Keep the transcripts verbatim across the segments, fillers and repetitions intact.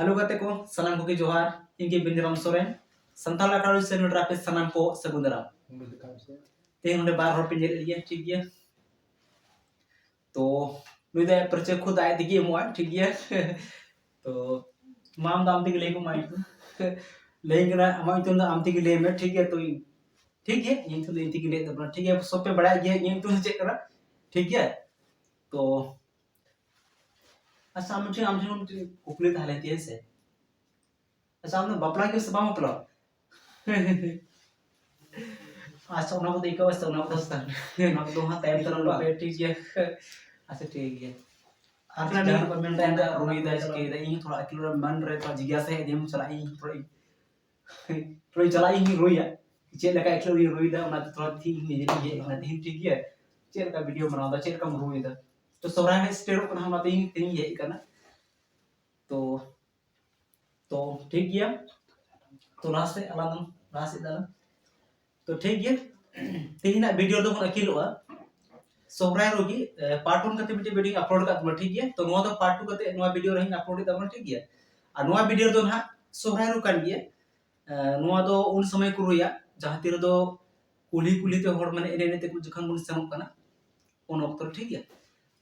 Hello ᱜᱟᱛᱮ ᱠᱚ, ᱥᱟᱱᱟᱢ ᱠᱚᱜᱮ ᱡᱚᱦᱟᱨ᱾ ᱤᱧ ᱜᱮ ᱵᱤᱱᱫᱤᱨᱟᱢ ᱥᱚᱨᱮᱱ᱾ ᱥᱟᱱᱛᱟᱲ ᱟᱠᱷᱲᱟ ᱨᱮ ᱥᱮᱱ ᱟᱯᱮ ᱥᱟᱱᱟᱢ ᱠᱚ ᱥᱟᱹᱜᱩᱱ ᱫᱟᱨᱟᱢ᱾ ᱛᱮᱦᱮᱧ ᱱᱚᱰᱮ ᱵᱟᱨ ᱦᱚᱲ ᱯᱮ ᱧᱮᱞᱮᱫ ᱞᱤᱧᱟ, ᱴᱷᱤᱠ ᱜᱮᱭᱟ᱾ ᱛᱚ ᱱᱩᱭ ᱫᱚ ᱯᱚᱨᱤᱪᱚᱭ ᱠᱷᱩᱫ ᱟᱡ ᱛᱮᱜᱮ ᱮᱢᱚᱜᱼᱟ, ᱴᱷᱤᱠ ᱜᱮᱭᱟ᱾ ᱛᱚ ᱢᱟ ᱟᱢ ᱫᱚ ᱟᱢ ᱛᱮᱜᱮ ᱞᱟᱹᱭ ᱠᱚᱢ, ᱟᱢᱟᱜ ᱧᱩᱛᱩᱢ᱾ ᱞᱟᱹᱭ ᱠᱟᱱᱟ ᱟᱢᱟᱜ ᱧᱩᱛᱩᱢ ᱫᱚ ᱟᱢ ᱛᱮᱜᱮ ᱞᱟᱹᱭ ᱢᱮ, ᱴᱷᱤᱠ ᱜᱮᱭᱟ᱾ ᱛᱚ ᱤᱧ, ᱴᱷᱤᱠ ᱜᱮᱭᱟ, ᱤᱧ ᱧᱩᱛᱩᱢ ᱫᱚ ᱤᱧ ᱛᱮᱜᱮ ᱞᱟᱹᱭ ᱛᱟᱵᱚᱱᱟ, ᱴᱷᱤᱠ ᱜᱮᱭᱟ᱾ ᱥᱚᱵ ᱯᱮ ᱵᱟᱲᱟᱭ ᱜᱮᱭᱟ ᱤᱧᱟᱹᱜ ᱧᱩᱛᱩᱢ ᱫᱚ ᱪᱮᱫ ᱠᱟᱱᱟ, ᱴᱷᱤᱠ ᱜᱮᱭᱟ᱾ ᱛᱚ ᱟᱪᱪᱷᱟ, ᱟᱢ ᱴᱷᱮᱱ, ᱟᱢ ᱴᱷᱮᱱ ᱢᱤᱫᱴᱮᱱ ᱠᱩᱠᱞᱤ ᱛᱟᱦᱮᱸ ᱞᱮᱱ ᱛᱤᱧᱟᱹ, ᱦᱮᱸ ᱥᱮ? ᱟᱪᱪᱷᱟ, ᱟᱢ ᱫᱚ ᱵᱟᱯᱞᱟ ᱜᱮ ᱥᱮ ᱵᱟᱢ ᱵᱟᱯᱞᱟ? ᱟᱪᱪᱷᱟ, ᱚᱱᱟ ᱠᱚᱫᱚ ᱤᱠᱟᱹᱣᱟ ᱥᱮ, ᱚᱱᱟ ᱠᱚᱫᱚ ᱚᱱᱟ ᱠᱚᱫᱚ ᱦᱟᱸᱜ ᱛᱟᱭᱚᱢ ᱛᱮᱞᱟᱝ ᱨᱚᱲᱟ᱾ ᱴᱷᱤᱠ ᱜᱮᱭᱟ᱾ ᱟᱪᱪᱷᱟ, ᱴᱷᱤᱠ ᱜᱮᱭᱟ᱾ ᱟᱨ ᱡᱟᱦᱟᱸ ᱠᱚ ᱢᱮᱱ ᱫᱟ, ᱨᱩᱭ ᱫᱟᱭ, ᱪᱤᱠᱟᱹᱭ ᱫᱟᱭ, ᱤᱧ ᱛᱷᱚᱲᱟ ᱟᱹᱠᱤᱞ ᱨᱮ ᱢᱚᱱ ᱨᱮ ᱛᱷᱚᱲᱟ ᱡᱤᱜᱽᱜᱟᱥᱟ ᱦᱮᱡ ᱟᱹᱫᱤᱧᱟ, ᱪᱟᱞᱟᱜ ᱤᱧ ᱛᱷᱚᱲᱟ, ᱛᱷᱚᱲᱟ ᱪᱟᱞᱟᱜ ᱤᱧ ᱨᱩᱭᱟ, ᱪᱮᱫ ᱞᱮᱠᱟ ᱟᱹᱭᱠᱟᱹᱣ ᱤᱧ ᱨᱩᱭ ᱫᱟ, ᱚᱱᱟ ᱛᱮ ᱛᱷᱚᱲᱟ ᱛᱮᱦᱤᱧ ᱤᱧ ᱦᱮᱡ ᱟᱠᱟᱱᱟ ᱛᱮᱦᱤᱧ, ᱴᱷᱤᱠ ᱜᱮᱭᱟ? ᱪᱮᱫ ᱞᱮᱠᱟ ᱵᱷᱤᱰᱤᱭᱳ ᱵᱮᱱᱟᱣ ᱫᱟ, ᱪᱮᱫ ᱞᱮᱠᱟᱢ ᱨᱩᱭ ᱫᱟ? ᱛᱚ ᱥᱚᱦᱨᱟᱭ ᱦᱚᱸ ᱥᱮᱴᱮᱨᱚᱜ ᱠᱟᱱᱟ, ᱚᱱᱟᱛᱮ ᱤᱧ ᱛᱮᱦᱤᱧ ᱦᱮᱡ ᱟᱠᱟᱱᱟ᱾ ᱛᱚ, ᱛᱚ ᱴᱷᱤᱠ ᱜᱮᱭᱟ, ᱛᱚ ᱞᱟᱦᱟ ᱥᱮᱫ ᱟᱞᱟᱝ ᱫᱚ ᱞᱟᱦᱟ ᱥᱮᱫ ᱫᱟᱞᱟᱝ᱾ ᱛᱚ ᱴᱷᱤᱠ ᱜᱮᱭᱟ, ᱛᱮᱦᱮᱧᱟᱜ ᱵᱷᱤᱰᱤᱭᱳ ᱫᱚᱵᱚᱱ ᱟᱹᱠᱤᱞᱚᱜᱼᱟ ᱥᱚᱦᱨᱟᱭ ᱨᱩᱜᱤ, ᱮ, ᱯᱟᱨᱴ ᱚᱣᱟᱱ ᱠᱟᱛᱮ ᱢᱤᱫᱴᱮᱡ ᱵᱷᱤᱰᱤᱭᱳᱧ ᱟᱯᱞᱳᱰ ᱟᱠᱟᱫ ᱛᱟᱵᱚᱱᱟ, ᱴᱷᱤᱠ ᱜᱮᱭᱟ? ᱛᱚ ᱱᱚᱣᱟ ᱫᱚ ᱯᱟᱨᱴ ᱴᱩ ᱠᱟᱛᱮ ᱱᱚᱣᱟ ᱵᱷᱤᱰᱤᱭᱳ ᱨᱮ ᱦᱟᱸᱜ ᱟᱯᱞᱳᱰ ᱮᱫ ᱛᱟᱵᱚᱱᱟ, ᱴᱷᱤᱠ ᱜᱮᱭᱟ? ᱟᱨ ᱱᱚᱣᱟ ᱵᱷᱤᱰᱤᱭᱳ ᱨᱮᱫᱚ ᱱᱟᱦᱟᱜ ᱥᱚᱦᱨᱟᱭ ᱨᱩ ᱠᱟᱱ ᱜᱮᱭᱟ᱾ ᱮ, ᱱᱚᱣᱟ ᱫᱚ ᱩᱱ ᱥᱚᱢᱚᱭ ᱠᱚ ᱨᱩᱭᱟ ᱡᱟᱦᱟᱸ ᱛᱤ ᱨᱮᱫᱚ ᱠᱩᱞᱦᱤ ᱠᱩᱞᱦᱤ ᱛᱮ ᱦᱚᱲ ᱢᱟᱱᱮ ᱮᱱᱮᱡ ᱮᱱᱮᱡ ᱛᱮ ᱡᱚᱠᱷᱚᱱ ᱵᱚᱱ ᱥᱮᱱᱚᱜ ᱠᱟᱱᱟ, ᱩᱱ ᱚᱠᱛᱚ ᱨᱮ, ᱴᱷᱤᱠ ᱜᱮᱭᱟ?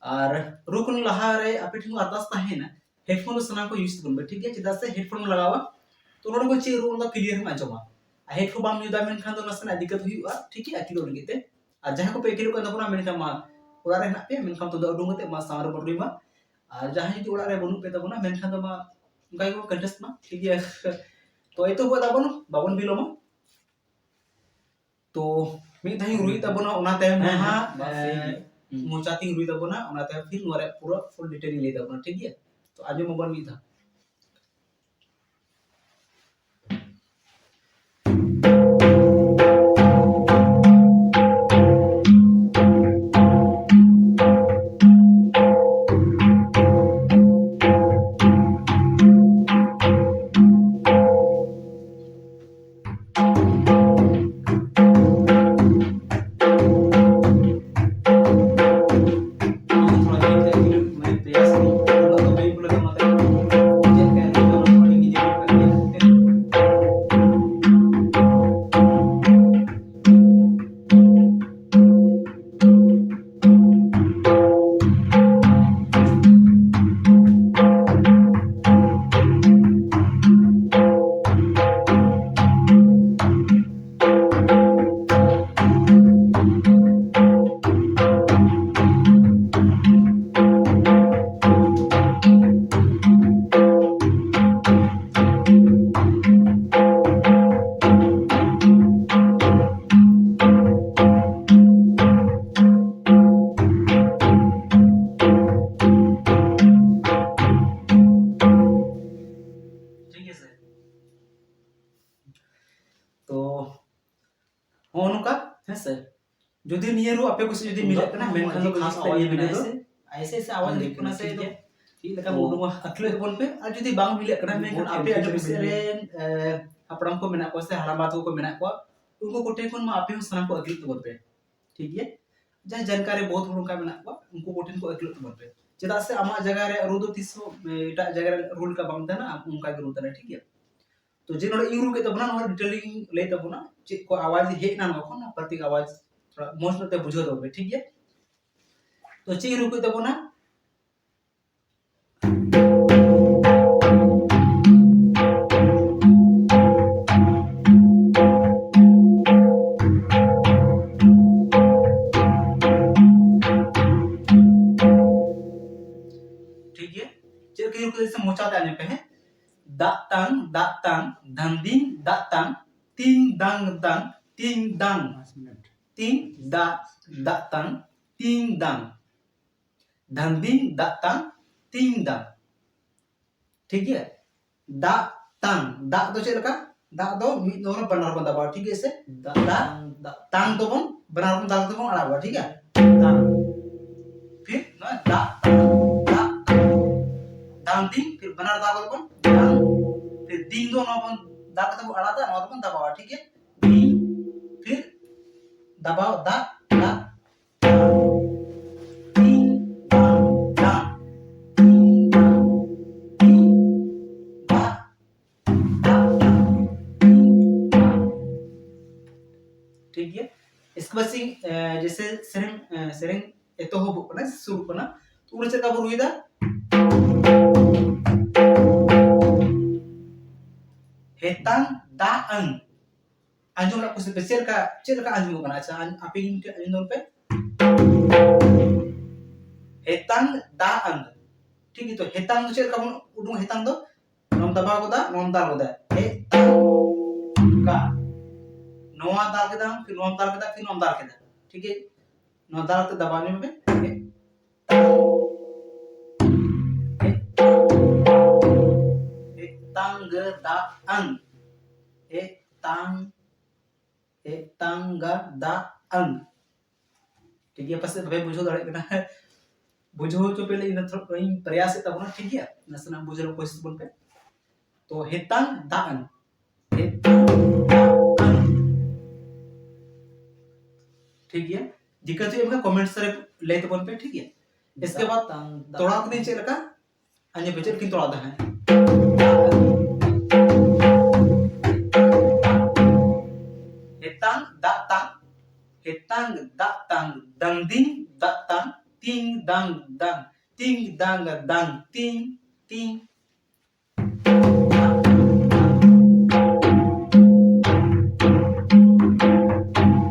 ᱟᱨ ᱨᱩ ᱠᱷᱚᱱ ᱞᱟᱦᱟ ᱨᱮ ᱟᱯᱮ ᱴᱷᱮᱱ ᱟᱨᱫᱟᱥ ᱛᱟᱦᱮᱸᱭᱮᱱᱟ, ᱦᱮᱰᱯᱷᱳᱱ ᱫᱚ ᱥᱟᱱᱟᱢ ᱠᱚ ᱤᱭᱩᱡᱽ ᱛᱟᱵᱚᱱ ᱯᱮ, ᱴᱷᱤᱠ ᱜᱮᱭᱟ? ᱪᱮᱫᱟᱜ ᱥᱮ ᱦᱮᱰᱯᱷᱳᱱ ᱞᱟᱜᱟᱣᱟ, ᱛᱚ ᱱᱚᱰᱮ ᱠᱚ ᱪᱮᱫ ᱨᱩ ᱚᱱᱟ ᱠᱞᱤᱭᱟᱨ ᱮᱢ ᱟᱸᱡᱚᱢᱟ᱾ ᱟᱨ ᱦᱮᱰᱯᱷᱳᱱ ᱵᱟᱢ ᱤᱭᱩᱡᱽ ᱫᱟ ᱢᱮᱱᱠᱷᱟᱱ ᱫᱚ ᱱᱟᱥᱮᱱᱟᱜ ᱫᱤᱠᱠᱟᱛ ᱦᱩᱭᱩᱜᱼᱟ, ᱴᱷᱤᱠ ᱜᱮᱭᱟ, ᱟᱹᱠᱤᱞᱚᱜ ᱞᱟᱹᱜᱤᱫ ᱛᱮ᱾ ᱟᱨ ᱡᱟᱦᱟᱸᱭ ᱠᱚᱯᱮ ᱟᱹᱠᱤᱞᱚᱜ ᱠᱟᱱ ᱛᱟᱵᱚᱱᱟ, ᱢᱮᱱᱠᱷᱟᱱ ᱢᱟ ᱚᱲᱟᱜ ᱨᱮ ᱦᱮᱱᱟᱜ ᱯᱮᱭᱟ, ᱢᱮᱱᱠᱷᱟᱱ ᱛᱩᱢᱫᱟᱜ ᱩᱰᱩᱝ ᱠᱟᱛᱮ ᱢᱟ ᱥᱟᱢᱟᱝ ᱨᱮᱵᱚᱱ ᱨᱩᱭ ᱢᱟ᱾ ᱟᱨ ᱡᱟᱦᱟᱸᱭ ᱡᱩᱫᱤ ᱚᱲᱟᱜ ᱨᱮ ᱵᱟᱹᱱᱩᱜ ᱯᱮ ᱛᱟᱵᱚᱱᱟ, ᱢᱮᱱᱠᱷᱟᱱ ᱫᱚ ᱢᱟ ᱚᱱᱠᱟ ᱜᱮᱵᱚᱱ ᱠᱚᱱᱴᱮᱥᱴ ᱢᱟ, ᱴᱷᱤᱠ ᱜᱮᱭᱟ? ᱛᱚ ᱮᱛᱚᱦᱚᱵ ᱛᱟᱵᱚᱱ, ᱵᱟᱵᱚᱱ ᱵᱤᱞᱚᱢᱟ᱾ ᱛᱚ ᱢᱤᱫ ᱫᱷᱟᱣ ᱤᱧ ᱨᱩᱭ ᱛᱟᱵᱚᱱᱟ, ᱚᱱᱟ ᱛᱟᱭᱚᱢ ᱦᱮᱸ, ᱦᱟᱸᱜ, ᱦᱮᱸ, ᱵᱟᱥ ᱮ, ᱴᱷᱤᱠ ᱜᱮᱭᱟ᱾ ᱦᱩᱸ᱾ ᱢᱚᱪᱟ ᱛᱤᱧ ᱨᱩᱭ ᱛᱟᱵᱚᱱᱟ, ᱚᱱᱟ ᱛᱟᱭᱚᱢ ᱯᱷᱤᱨ ᱱᱚᱣᱟ ᱨᱮᱭᱟᱜ ᱯᱩᱨᱟᱹ ᱯᱷᱩᱞ ᱰᱤᱴᱮᱞ ᱤᱧ ᱞᱟᱹᱭ ᱛᱟᱵᱚᱱᱟ, ᱴᱷᱤᱠ ᱜᱮᱭᱟ? ᱛᱚ ᱟᱸᱡᱚᱢ ᱟᱵᱚᱱ ᱢᱤᱫ ᱫᱷᱟᱣ᱾ ᱥᱮ ᱡᱩᱫᱤ ᱱᱤᱭᱟᱹ ᱨᱩ ᱟᱯᱮ ᱠᱚ ᱥᱮᱫ ᱡᱩᱫᱤ ᱢᱤᱞᱟᱹᱜ ᱠᱟᱱᱟ, ᱢᱮᱱᱠᱷᱟᱱ ᱫᱚ ᱠᱷᱟᱥ ᱛᱮ ᱱᱤᱭᱟᱹ ᱢᱮᱱᱟᱜᱼᱟ ᱥᱮ, ᱟᱭᱥᱮ ᱥᱮ ᱟᱣᱟᱡᱽ ᱦᱤᱡᱩᱜ ᱠᱟᱱᱟ ᱥᱮ, ᱪᱮᱫ ᱞᱮᱠᱟ ᱩᱰᱩᱝᱚᱜᱼᱟ, ᱟᱹᱠᱷᱞᱟᱹ ᱛᱟᱵᱚᱱ ᱯᱮ᱾ ᱟᱨ ᱡᱩᱫᱤ ᱵᱟᱝ ᱢᱤᱞᱟᱹᱜ ᱠᱟᱱᱟ, ᱢᱮᱱᱠᱷᱟᱱ ᱟᱯᱮ ᱟᱹᱛᱩ ᱯᱟᱥᱮ ᱨᱮᱱ, ᱮ, ᱦᱟᱯᱲᱟᱢ ᱠᱚ ᱢᱮᱱᱟᱜ ᱠᱚᱣᱟ ᱥᱮ ᱦᱟᱲᱟᱢ ᱵᱟ ᱛᱟᱠᱚ ᱠᱚ ᱢᱮᱱᱟᱜ ᱠᱚᱣᱟ, ᱩᱱᱠᱩ ᱠᱚᱴᱷᱮᱱ ᱠᱷᱚᱱ ᱢᱟ ᱟᱯᱮ ᱦᱚᱸ ᱥᱟᱱᱟᱢ ᱠᱚ ᱟᱹᱠᱷᱞᱟᱹ ᱛᱟᱵᱚᱱ ᱯᱮ, ᱴᱷᱤᱠ ᱜᱮᱭᱟ? ᱡᱟᱦᱟᱸᱭ ᱡᱟᱱᱠᱟᱨᱤ ᱵᱚᱦᱩᱛ ᱦᱚᱲ ᱚᱱᱠᱟ ᱢᱮᱱᱟᱜ ᱠᱚᱣᱟ, ᱩᱱᱠᱩ ᱠᱚᱴᱷᱮᱱ ᱠᱚ ᱟᱹᱠᱷᱞᱟᱹ ᱛᱟᱵᱚᱱ ᱯᱮ᱾ ᱪᱮᱫᱟᱜ ᱥᱮ ᱟᱢᱟᱜ ᱡᱟᱭᱜᱟ ᱨᱮ ᱨᱩ ᱫᱚ ᱛᱤᱥ ᱦᱚᱸ, ᱮ, ᱮᱴᱟᱜ ᱡᱟᱭᱜᱟ ᱨᱮ ᱨᱩ ᱞᱮᱠᱟ ᱵᱟᱝ ᱛᱟᱦᱮᱱᱟ, ᱟᱢ ᱚᱱᱠᱟ ᱜᱮ ᱨᱩ ᱛᱟᱦᱮᱱᱟ, ᱴᱷᱤᱠ ᱜᱮᱭᱟ? ᱛᱚ ᱡᱮ ᱱᱚᱰᱮ ᱤᱧ ᱨᱩ ᱠᱮᱫ ᱛᱟᱵᱚᱱᱟ, ᱱᱚᱣᱟ detail ᱤᱧ ᱞᱟᱹᱭ ᱛᱟᱵᱚᱱᱟ, ᱪᱮᱫ ᱠᱚ ᱟᱣᱟᱡᱽ ᱦᱮᱡ ᱮᱱᱟ ᱱᱚᱣᱟ ᱠᱷᱚᱱ, ᱱᱚᱣᱟ ᱯᱨᱚᱛᱮᱠ ᱟᱣᱟᱡᱽ ᱛᱷᱚᱲᱟ ᱢᱚᱡᱽ ᱧᱚᱜ ᱛᱮ ᱵᱩᱡᱷᱟᱹᱣ ᱛᱟᱵᱚᱱ ᱯᱮ, ᱴᱷᱤᱠ ᱜᱮᱭᱟ? ᱛᱚ ᱪᱮᱫ ᱤᱧ ᱨᱩ ᱠᱮᱫ ᱛᱟᱵᱚᱱᱟ? ᱴᱷᱤᱠ ᱜᱮᱭᱟ, ᱪᱮᱫ ᱞᱮᱠᱟ ᱨᱩ ᱠᱮᱫᱟ ᱥᱮ ᱢᱚᱪᱟ ᱛᱮ ᱟᱸᱡᱚᱢ ᱯᱮ, ᱦᱮᱸ? ᱫᱟᱜ ᱛᱟᱝ, ᱫᱟᱜ ᱛᱟᱝ, ᱫᱷᱟᱱᱫᱤᱝ, ᱫᱟᱜ ᱛᱟᱝ, ᱛᱤᱝ ᱫᱟᱝ ᱫᱟᱝ, ᱛᱤᱝ ᱫᱟᱝ, ᱛᱤᱝ ᱫᱟᱜ, ᱫᱟᱜ ᱛᱟᱝ, ᱛᱤᱝ ᱫᱟᱝ, ᱫᱷᱟᱱᱫᱤᱝ, ᱫᱟᱜ ᱛᱟᱝ, ᱛᱤᱝ ᱫᱟᱝ᱾ ᱴᱷᱤᱠ ᱜᱮᱭᱟ? ᱫᱟᱜ ᱛᱟᱝ, ᱫᱟᱜ ᱫᱚ ᱪᱮᱫ ᱞᱮᱠᱟ? ᱫᱟᱜ ᱫᱚ ᱢᱤᱫ ᱫᱚ ᱵᱟᱱᱟᱨ ᱵᱚᱱ ᱫᱟᱵᱟᱣᱟ, ᱴᱷᱤᱠ ᱜᱮᱭᱟ ᱥᱮ? ᱫᱟᱜ, ᱫᱟᱜ, ᱛᱟᱝ ᱫᱚᱵᱚᱱ ᱵᱟᱱᱟᱨ ᱵᱚᱱ ᱫᱟᱵ ᱛᱮᱵᱚᱱ ᱟᱲᱟᱜᱟ, ᱴᱷᱤᱠ ᱜᱮᱭᱟ? ᱛᱟᱝ᱾ ᱯᱷᱤᱨ ᱱᱚᱣᱟ ᱫᱟᱜ ᱛᱟᱝ, ᱫᱟᱜ ᱛᱟᱝ᱾ ᱫᱟᱝ ᱫᱤᱝ, ᱯᱷᱤᱨ ᱵᱟᱱᱟᱨ ᱫᱟᱜ ᱫᱚᱵᱚᱱ ᱫᱟᱝ᱾ ᱯᱷᱤᱨ ᱫᱤᱝ ᱫᱚ ᱱᱚᱣᱟ ᱵᱚᱱ ᱫᱟᱜ ᱠᱟᱛᱮ ᱵᱚᱱ ᱟᱲᱟᱜᱟ, ᱱᱚᱣᱟ ᱫᱚᱵᱚᱱ ᱫᱟᱵᱟᱣᱟ, ᱴᱷᱤᱠ ᱜᱮᱭᱟ? ᱫᱤᱝ, ᱯᱷᱤᱨ ᱫᱟᱵᱟᱣ, ᱫᱟᱜ, ᱫᱟᱜ, ᱫᱟᱜ᱾ ᱫᱤᱝ, ᱫᱟᱝ, ᱫᱟᱜ᱾ ᱫᱤᱝ, ᱫᱟᱝ, ᱫᱤᱝ, ᱫᱟᱜ᱾ ᱴᱷᱤᱠ ᱜᱮᱭᱟ, ᱤᱥᱠᱮ ᱵᱟᱫ ᱥᱤᱝ, ᱮ, ᱡᱮᱥᱮ ᱥᱮᱨᱮᱧ, ᱮ, ᱥᱮᱨᱮᱧ ᱮᱛᱚᱦᱚᱵᱚᱜ ᱠᱟᱱᱟ, ᱥᱩᱨᱩᱜ ᱠᱟᱱᱟ, ᱛᱚ ᱩᱱᱨᱮ ᱪᱮᱫ ᱞᱮᱠᱟ ᱵᱚ ᱨᱩᱭᱮᱫᱟ? ᱦᱮᱛᱟᱝ ᱫᱟᱜ ᱟᱹᱝ᱾ ᱟᱸᱡᱚᱢ ᱨᱮᱱᱟᱜ ᱠᱩᱥᱤ ᱯᱮ, ᱪᱮᱫ ᱞᱮᱠᱟ, ᱪᱮᱫ ᱞᱮᱠᱟ ᱟᱸᱡᱚᱢᱚᱜ ᱠᱟᱱᱟ? ᱟᱪᱪᱷᱟ, ᱟᱸ-, ᱟᱯᱮ ᱜᱮ ᱢᱤᱫᱴᱮᱱ ᱟᱸᱡᱚᱢ ᱛᱟᱵᱚᱱ ᱯᱮ᱾ ᱦᱮᱛᱟᱝ ᱫᱟᱜ ᱟᱹᱝ᱾ ᱴᱷᱤᱠ ᱜᱮᱭᱟ, ᱛᱚ ᱦᱮᱛᱟᱝ ᱫᱚ ᱪᱮᱫ ᱞᱮᱠᱟ ᱵᱚᱱ ᱩᱰᱩᱝ? ᱦᱮᱛᱟᱝ ᱫᱚ ᱱᱚᱣᱟᱢ ᱫᱟᱵᱟᱣ ᱠᱟᱫᱟ, ᱱᱚᱣᱟᱢ ᱫᱟᱞ ᱠᱟᱫᱟ᱾ ᱦᱮ, ᱛᱟᱝ, ᱠᱟ᱾ ᱱᱚᱣᱟ ᱫᱟᱞ ᱠᱮᱫᱟᱢ, ᱯᱷᱤᱨ ᱱᱚᱣᱟᱢ ᱫᱟᱞ ᱠᱮᱫᱟ, ᱯᱷᱤᱨ ᱱᱚᱣᱟᱢ ᱫᱟᱞ ᱠᱮᱫᱟ᱾ ᱴᱷᱤᱠ ᱜᱮᱭᱟ? ᱱᱚᱣᱟ ᱫᱟᱞ ᱠᱟᱛᱮ ᱫᱟᱵᱟᱣ ᱧᱚᱜ ᱢᱮ᱾ ᱦᱮ, ᱛᱟᱝ, ᱦᱮ, ᱛᱟᱝ, ᱦᱮ, ᱛᱟᱝ, ᱜᱟᱹ, ᱫᱟ, ᱟᱝ᱾ ᱦᱮ, ᱛᱟᱝ, ᱦᱮᱛᱟᱝ ᱜᱟ ᱫᱟ ᱟᱝ᱾ ᱴᱷᱤᱠ ᱜᱮᱭᱟ, ᱯᱟᱥᱮᱡ ᱵᱟᱯᱮ ᱵᱩᱡᱷᱟᱹᱣ ᱫᱟᱲᱮᱭᱟᱜ ᱠᱟᱱᱟ᱾ ᱵᱩᱡᱷᱟᱹᱣ ᱦᱚᱪᱚ ᱯᱮ ᱞᱟᱹᱜᱤᱫ ᱤᱧ ᱛᱷᱚᱲᱟ ᱤᱧ ᱯᱨᱚᱭᱟᱥᱮᱫ ᱛᱟᱵᱚᱱᱟ, ᱴᱷᱤᱠ ᱜᱮᱭᱟ? ᱱᱟᱥᱮᱱᱟᱜ ᱵᱩᱡᱷᱟᱹᱣ ᱨᱮᱱᱟᱜ ᱠᱳᱥᱤᱥ ᱛᱟᱵᱚᱱ ᱯᱮ᱾ ᱛᱚ ᱦᱮᱛᱟᱝ ᱫᱟ ᱟᱝ, ᱦᱮᱛᱟᱝ ᱫᱟ ᱟᱝ᱾ ᱴᱷᱤᱠ ᱜᱮᱭᱟ, ᱫᱤᱠᱠᱟᱛ ᱦᱩᱭᱩᱜ ᱠᱷᱟᱱ ᱠᱚᱢᱮᱱᱴᱥ ᱨᱮ ᱞᱟᱹᱭ ᱛᱟᱵᱚᱱ ᱯᱮ, ᱴᱷᱤᱠ ᱜᱮᱭᱟ? ᱤᱥᱠᱮ ᱵᱟᱫ ᱛᱚᱲᱟᱣ ᱠᱟᱹᱫᱟᱹᱧ ᱪᱮᱫ ᱞᱮᱠᱟ? ᱟᱸᱡᱚᱢ ᱯᱮ, ᱪᱮᱫ ᱞᱮᱠᱟᱧ ᱛᱚᱲᱟᱣ ᱫᱟ ᱦᱟᱸᱜ᱾ ᱦᱮᱛᱟᱝ ᱫᱟᱜ ᱛᱟᱝ, ᱦᱮᱛᱟᱝ ᱫᱟᱜ ᱛᱟᱝ, ᱫᱟᱝ ᱫᱤᱝ ᱫᱟᱜ ᱛᱟᱝ, ᱛᱤᱝ ᱫᱟᱝ ᱫᱟᱝ, ᱛᱤᱝ ᱫᱟᱝ ᱫᱟᱝ, ᱛᱤᱝ, ᱛᱤᱝ᱾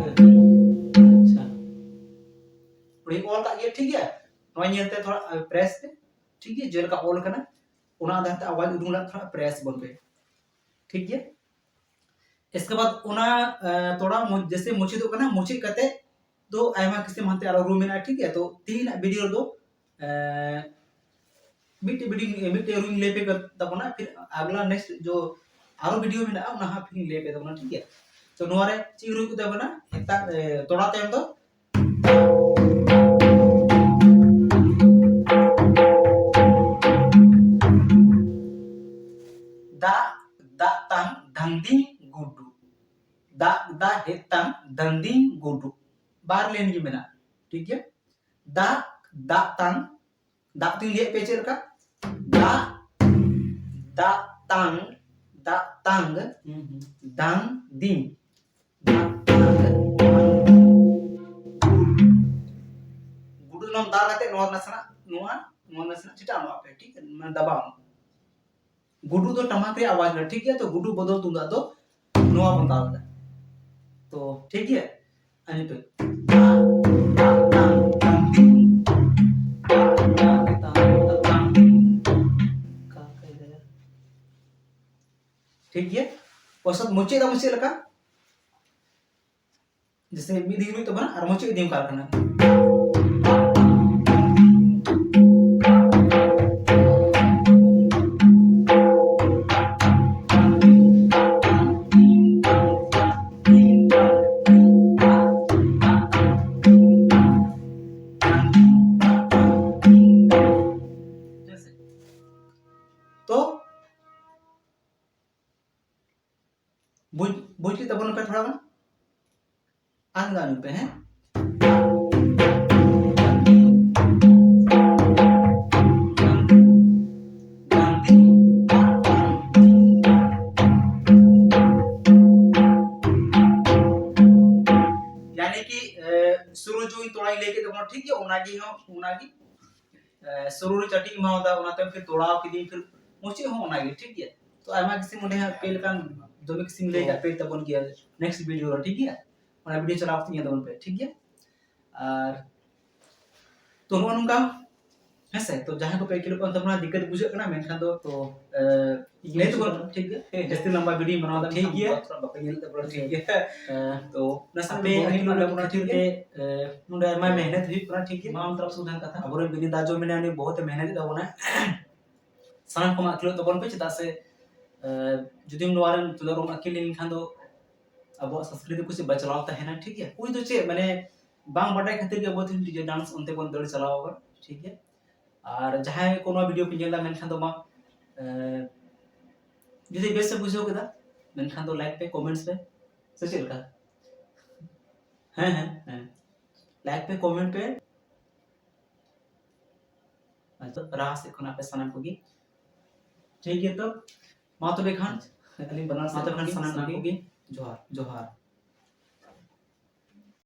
ᱟᱪᱪᱷᱟ, ᱚᱸᱰᱮᱧ ᱚᱞ ᱠᱟᱜ ᱜᱮᱭᱟ, ᱴᱷᱤᱠ ᱜᱮᱭᱟ? ᱱᱚᱣᱟ ᱧᱮᱞ ᱛᱮ ᱛᱷᱚᱲᱟ ᱯᱨᱮᱥ ᱯᱮ, ᱴᱷᱤᱠ ᱜᱮᱭᱟ? ᱡᱮᱞᱮᱠᱟ ᱚᱞ ᱠᱟᱱᱟ, ᱚᱱᱟ ᱟᱫᱷᱟᱨ ᱛᱮ ᱟᱣᱟᱡ ᱩᱰᱩᱝ ᱞᱟᱜ ᱛᱷᱚᱲᱟ ᱯᱨᱮᱥ ᱵᱚᱱ ᱯᱮ, ᱴᱷᱤᱠ ᱜᱮᱭᱟ? ᱤᱥᱠᱮ ᱵᱟᱫ ᱚᱱᱟ, ᱮ, ᱛᱚᱲᱟ ᱢᱩ-, ᱡᱮᱥᱮ ᱢᱩᱪᱟᱹᱫᱚᱜ ᱠᱟᱱᱟ, ᱢᱩᱪᱟᱹᱫ ᱠᱟᱛᱮ ᱫᱚ ᱟᱭᱢᱟ ᱠᱤᱥᱤᱢ ᱦᱟᱱᱛᱮ ᱟᱨᱚ ᱨᱩ ᱢᱮᱱᱟᱜᱼᱟ, ᱴᱷᱤᱠ ᱜᱮᱭᱟ? ᱛᱚ ᱛᱮᱦᱮᱧᱟᱜ ᱵᱷᱤᱰᱤᱭᱳ ᱨᱮᱫᱚ, ᱮ, ᱢᱤᱫᱴᱮᱡ ᱵᱷᱤᱰᱤᱭᱳ, ᱢᱤᱫᱴᱮᱡ ᱨᱩᱧ ᱞᱟᱹᱭ ᱯᱮ ᱛᱟᱵᱚᱱᱟ, ᱯᱷᱤᱨ ᱟᱜᱽᱞᱟ ᱱᱮᱠᱥᱴ ᱡᱚ ᱟᱨᱚ ᱵᱷᱤᱰᱤᱭᱳ ᱢᱮᱱᱟᱜᱼᱟ, ᱚᱱᱟ ᱦᱚᱸ ᱯᱷᱤᱨ ᱞᱟᱹᱭ ᱯᱮ ᱛᱟᱵᱚᱱᱟ, ᱴᱷᱤᱠ ᱜᱮᱭᱟ? ᱛᱚ ᱱᱚᱣᱟ ᱨᱮ ᱪᱮᱫ ᱨᱩ ᱠᱚ ᱛᱟᱵᱚᱱᱟ? ᱦᱮᱛᱟᱝ, ᱮ, ᱛᱚᱲᱟ ᱛᱟᱭᱚᱢ ᱫᱚ ᱫᱟᱜ, ᱫᱟᱜ ᱛᱟᱝ ᱫᱷᱟᱝᱫᱤᱝ ᱜᱩᱰᱩ᱾ ᱫᱟᱜ ᱫᱟ ᱦᱮᱛᱟᱝ ᱫᱟᱝᱫᱤᱝ ᱜᱩᱰᱩ᱾ ᱵᱟᱨ ᱞᱟᱭᱤᱱ ᱜᱮ ᱢᱮᱱᱟᱜᱼᱟ, ᱴᱷᱤᱠ ᱜᱮᱭᱟ? ᱫᱟᱜ, ᱫᱟᱜ ᱛᱟᱝ, ᱫᱟᱜ ᱛᱤᱧ ᱞᱟᱹᱭᱟᱫ ᱯᱮᱭᱟ ᱪᱮᱫ ᱞᱮᱠᱟ? ᱫᱟᱜ, ᱫᱟᱜ ᱛᱟᱝ, ᱫᱟᱜ ᱛᱟᱝ, ᱦᱩᱸ, ᱦᱩᱸ, ᱫᱟᱝ ᱫᱤᱝ, ᱫᱟᱜ ᱛᱟᱝ, ᱫᱟᱝ ᱫᱤᱝ᱾ ᱜᱩᱰᱩ ᱱᱚᱣᱟᱢ ᱫᱟᱞ ᱠᱟᱛᱮ ᱱᱚᱣᱟ ᱱᱟᱥᱮᱱᱟᱜ, ᱱᱚᱣᱟ, ᱱᱚᱣᱟ ᱱᱟᱥᱮᱱᱟᱜ ᱪᱮᱴᱟᱜ ᱱᱚᱣᱟ ᱯᱮ, ᱴᱷᱤᱠ ᱜᱮᱭᱟ? ᱢᱟᱱᱮ ᱫᱟᱵᱟᱣ᱾ ᱜᱩᱰᱩ ᱫᱚ ᱴᱟᱢᱟᱠ ᱨᱮᱭᱟᱜ ᱟᱣᱟᱡᱽ ᱠᱟᱱᱟ, ᱴᱷᱤᱠ ᱜᱮᱭᱟ? ᱛᱚ ᱜᱩᱰᱩ ᱵᱚᱫᱚᱞ ᱛᱩᱢᱫᱟᱜ ᱫᱚ ᱱᱚᱣᱟ ᱵᱚᱱ ᱫᱟᱞ ᱮᱫᱟ᱾ ᱛᱚ ᱴᱷᱤᱠ ᱜᱮᱭᱟ, ᱟᱸᱡᱚᱢ ᱯᱮ᱾ ᱴᱷᱤᱠ ᱜᱮᱭᱟ, ᱚᱨᱛᱷᱟᱛ ᱢᱩᱪᱟᱹᱫ ᱫᱟᱵᱚᱱ ᱪᱮᱫ ᱞᱮᱠᱟ? ᱡᱮᱥᱮ ᱢᱤᱫ ᱫᱤᱱ ᱦᱩᱭᱩᱜ ᱛᱟᱵᱚᱱᱟ ᱟᱨ ᱢᱩᱪᱟᱹᱫ ᱤᱫᱤ ᱚᱱᱠᱟ ᱠᱟᱱᱟ᱾ ᱵᱩᱡᱽ ᱵᱩᱡᱽ ᱠᱮᱫ ᱛᱟᱵᱚᱱ ᱯᱮ ᱛᱷᱚᱲᱟ ᱜᱟᱱ? ᱟᱸᱡᱚᱢ ᱯᱮ, ᱦᱮᱸ? ᱭᱟᱱᱤ ᱠᱤ, ᱮ, ᱥᱩᱨᱩ ᱡᱩᱭᱤ ᱛᱚᱲᱟᱧ ᱞᱟᱹᱭ ᱠᱮᱫ ᱛᱟᱵᱚᱱᱟ, ᱴᱷᱤᱠ ᱜᱮᱭᱟ? ᱚᱱᱟᱜᱮ ᱦᱚᱸ, ᱚᱱᱟᱜᱮ᱾ ᱮ, ᱥᱩᱨᱩ ᱨᱮ ᱪᱟᱹᱴᱤᱧ ᱮᱢᱟᱣᱟᱫᱟ, ᱚᱱᱟ ᱛᱟᱭᱚᱢ ᱯᱷᱤᱨ ᱛᱚᱲᱟᱣ ᱠᱤᱫᱤᱧ, ᱯᱷᱤᱨ ᱢᱩᱪᱟᱹᱫ ᱦᱚᱸ ᱚᱱᱟᱜᱮ, ᱴᱷᱤᱠ ᱜᱮᱭᱟ? ᱛᱚ ᱟᱭᱢᱟ ᱠᱤᱥᱤᱢ ᱚᱸᱰᱮ ᱦᱟᱸᱜ ᱯᱮ ᱞᱮᱠᱟᱱ ᱫᱚᱢᱮ ᱠᱤᱥᱤᱢ ᱞᱟᱹᱭ ᱠᱟᱜ ᱯᱮ ᱛᱟᱵᱚᱱ ᱜᱮᱭᱟ next video ᱨᱮ, ᱴᱷᱤᱠ ᱜᱮᱭᱟ? ᱚᱱᱟ video ᱪᱟᱞᱟᱣ ᱠᱟᱛᱮ ᱧᱮᱞ ᱛᱟᱵᱚᱱ ᱯᱮ, ᱴᱷᱤᱠ ᱜᱮᱭᱟ? ᱟᱨ ᱛᱚ ᱱᱚᱜᱼᱚ ᱱᱚᱝᱠᱟ, ᱦᱮᱸ ᱥᱮ? ᱛᱚ ᱡᱟᱦᱟᱸᱭ ᱠᱚᱯᱮ ᱟᱹᱭᱠᱟᱹᱣ ᱠᱟᱱ ᱛᱟᱵᱚᱱᱟ, ᱫᱤᱠᱠᱟᱛ ᱵᱩᱡᱷᱟᱹᱜ ᱠᱟᱱᱟ, ᱢᱮᱱᱠᱷᱟᱱ ᱫᱚ, ᱛᱚ, ᱮ, ᱤᱧ ᱞᱟᱹᱭ ᱛᱟᱵᱚᱱᱟ, ᱴᱷᱤᱠ ᱜᱮᱭᱟ? ᱦᱮᱸ, ᱦᱮᱸ᱾ ᱡᱟᱹᱥᱛᱤ ᱞᱟᱢᱵᱟ video ᱤᱧ ᱵᱮᱱᱟᱣ ᱮᱫᱟ, ᱴᱷᱤᱠ ᱢᱮᱱᱠᱷᱟᱱ ᱜᱮᱭᱟ᱾ ᱩᱱᱠᱩ ᱛᱷᱚᱲᱟ ᱵᱟᱠᱚ ᱧᱮᱞ ᱛᱟᱵᱚᱱᱟ, ᱴᱷᱤᱠ ᱜᱮᱭᱟ᱾ ᱮ, ᱛᱚ ᱱᱟᱥᱮ ᱟᱯᱮ ᱟᱹᱭᱠᱟᱹᱣ ᱠᱟᱱ ᱛᱟᱵᱚᱱᱟ, ᱴᱷᱤᱠ ᱜᱮᱭᱟ? ᱮ, ᱱᱚᱰᱮ ᱟᱭᱢᱟ ᱢᱮᱦᱱᱚᱛ ᱦᱩᱭᱩᱜ ᱠᱟᱱᱟ, ᱴᱷᱤᱠ ᱜᱮᱭᱟ? ᱢᱟᱲᱟᱝ ᱛᱚᱨᱚᱯ ᱥᱮ ᱡᱟᱦᱟᱸ ᱠᱟᱛᱷᱟ, ᱟᱵᱚᱨᱮᱱ ᱵᱤᱱᱤ ᱫᱟ ᱡᱚ ᱢᱮᱱᱟᱭᱟ, ᱩᱱᱤ ᱵᱚᱦᱩᱛ ᱮ ᱢᱮᱦᱱᱚᱛ ᱮᱫ ᱛᱟᱵᱚᱱᱟ᱾ ᱥᱟᱱᱟᱢ ᱠᱚᱢᱟ ᱟᱹᱠᱤᱞᱚᱜ ᱛᱟᱵᱚᱱ ᱯᱮ, ᱪᱮᱫᱟᱜ ᱥᱮ, ᱮ, ᱡᱩᱫᱤᱢ ᱱᱚᱣᱟ ᱨᱮᱱ ᱛᱩᱞᱟᱹ ᱨᱚᱢ ᱟᱹᱠᱤᱞ ᱞᱮᱱᱠᱷᱟᱱ ᱫᱚ ᱟᱵᱚᱣᱟᱜ ᱥᱚᱝᱥᱠᱨᱤᱛᱤ ᱠᱚ ᱪᱮᱫ ᱵᱟᱪᱞᱟᱣ ᱛᱟᱦᱮᱱᱟ, ᱴᱷᱤᱠ ᱜᱮᱭᱟ? ᱠᱩᱲᱤ ᱫᱚ ᱪᱮᱫ, ᱢᱟᱱᱮ, ᱵᱟᱝ ᱵᱟᱰᱟᱭ ᱠᱷᱟᱹᱛᱤᱨ ᱜᱮ ᱟᱵᱚ ᱛᱮᱦᱮᱧ DJ dance ᱚᱱᱛᱮ ᱵᱚᱱ ᱫᱟᱹᱲ ᱪᱟᱞᱟᱣ ᱟᱠᱟᱱᱟ, ᱴᱷᱤᱠ ᱜᱮᱭᱟ? ᱟᱨ ᱡᱟᱦᱟᱸᱭ ᱠᱚ ᱱᱚᱣᱟ video ᱯᱮ ᱧᱮᱞ ᱮᱫᱟ, ᱢᱮᱱᱠᱷᱟᱱ ᱫᱚ ᱢᱟ, ᱮ, ᱡᱩᱫᱤ ᱵᱮᱥ ᱮ ᱵᱩᱡᱷᱟᱹᱣ ᱠᱮᱫᱟ, ᱢᱮᱱᱠᱷᱟᱱ ᱫᱚ like ᱯᱮ, comments ᱯᱮ, ᱥᱮ ᱪᱮᱫ ᱞᱮᱠᱟ? ᱦᱮᱸ, ᱦᱮᱸ, ᱦᱮᱸ, like ᱯᱮ, comment ᱯᱮ᱾ ᱟᱪᱪᱷᱟ, ᱨᱟᱦᱟ ᱥᱮᱫ ᱠᱷᱚᱱ ᱟᱯᱮ ᱥᱟᱱᱟᱢ ᱠᱚᱜᱮ, ᱴᱷᱤᱠ ᱜᱮᱭᱟ? ᱛᱚ ᱢᱟ ᱛᱚᱵᱮ ᱠᱷᱟᱱ, ᱟᱹᱞᱤᱧ ᱵᱟᱱᱟᱨ ᱢᱟ ᱥᱮᱫ ᱛᱚᱵᱮ ᱠᱷᱟᱱ ᱠᱷᱚᱱ ᱥᱟᱱᱟᱢ ᱥᱟᱱᱟᱢ ᱠᱚᱜᱮ ᱠᱚᱜᱮ ᱡᱚᱦᱟᱨ, ᱡᱚᱦᱟᱨ᱾